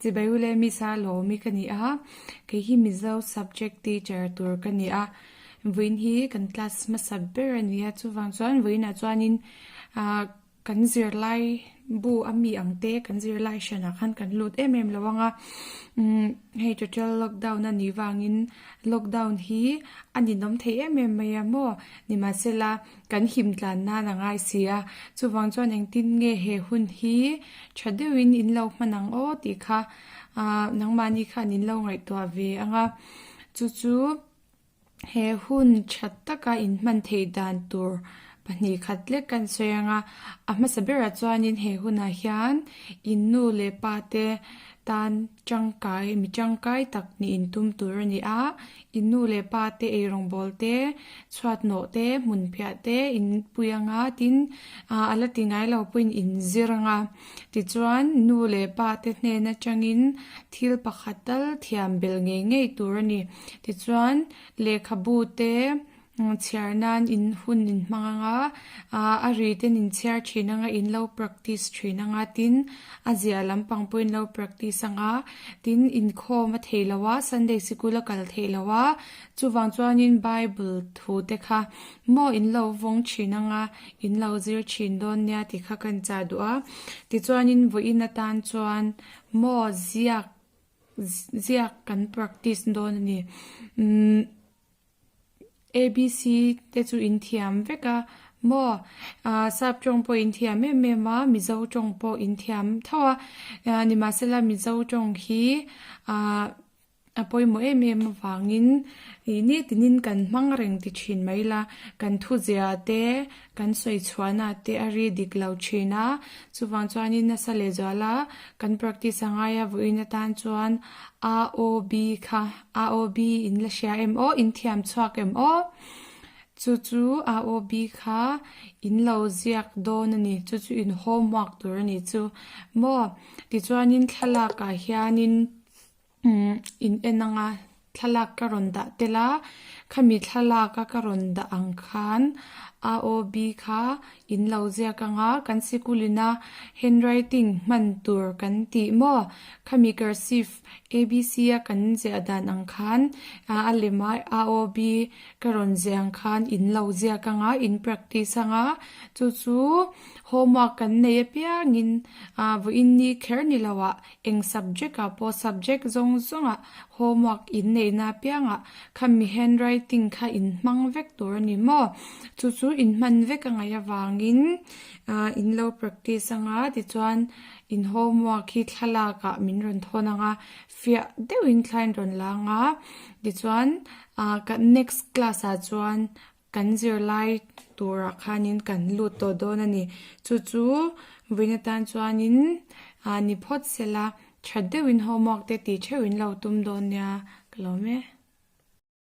Chibai u le Miss a Lawmi ka ni a, kei hi Mizo subject teacher tur ka ni a, vawiin hi kan class hmasa ber a ni a, chuvang chuan vawiinah chuanin ah kan zirlai bu a mi ang te kan zirlai hranah khan kan lut em em lo ang a, umm hei total lockdown a nih vangin lockdown hi a ninawm thei em em mai a maw nimahsela kan him tlan nan a ngai si a, chuvang chuan engtin nge he hun hi tha deuhin in lo hman ang aw tih kha ah nangmahni khan in lo ngaihtuah ve ang a, chu chu he hun tha taka in hman theih dan tur pahnih khat lek kan sawi ang a, a hmasa berah chuanin he hunah hian in nu leh pa te tan tangkai mi tangkai tak nih in tum tur a ni a, in nu leh pa te eirawngbawl te chhuat nawh te hmun phiah te in pui ang a tin ah a la ti ngai lo pawhin in zir ang a tichuan nu leh pa te hnen atangin thil pakhat tal thiam bel ngei ngei tur a ni tichuan lehkhabu te Chhiar nan in hun in hmang ang a, ah a ri ten in chhiar thin ang a, in lo practice thin ang a, tin a ziah lampang pawh in lo practice ang a, tin inkhawm a theih loh a, Sunday sikul a kal theih loh a, chuvang chuanin Bible thu te kha maw in lo vawng thin ang a, in lo zir thin dawn nia tih kha kan chah duh a, tichuanin vawiin atan chuan maw ziak ziak kan practice dawn a ni. Umm. ABC te chu in thiam vek a maw ah sap tawng pawh in thiam em em a mizo tawng pawh in thiam tho a ah nimahsela mizo tawng hi ah a pawimawh em em avangin ih nitinin kan hmang reng ti thin mai la kan thuzia te kan sawi chhuahna te a ri dik lo thin a chuvang chuanin nasa lehzual a kan practice a ngai a vawiin atan chuan a aw b kha a aw b in la hria em aw in thiam chhuak em aw chu chu a aw b kha in lo ziak dawn a ni chu chu in homework tur a ni chu maw tichuanin thlalak ah hianin Umm in en anga thlalak ka rawn dah tel a, khami thlalak a ka rawn dah ang khan AOB kha in lo ziak anga kan sikul ina handwriting hman tur kan tih maw khami cursive ABC a kan ziah dan ang khan a lem a AOB ka rawn ziah ang khan in lo ziak anga in practice anga chu chu homework kan nei apiangin ah vawiin ni kher ni lo ah Eng subject ah pawh subject zawng zawng ah homework in neihna apiang ah khami handwriting kha in hmang vek tur a ni maw? Chu chu in hman vek a ngaih avangin ah in lo practice anga tichuan in homework hi thlalak ah min rawn thawn anga fiah deuhin thla in rawn la anga tichuan ah kan next class ah chuan Kan zirlai turah khanin kan lut tawh dawn a ni. Chu chu vawiin atan chuanin ah ni phawt sela tha deuhin homework te tih theuhin lo tum dawn nia ka lawm e.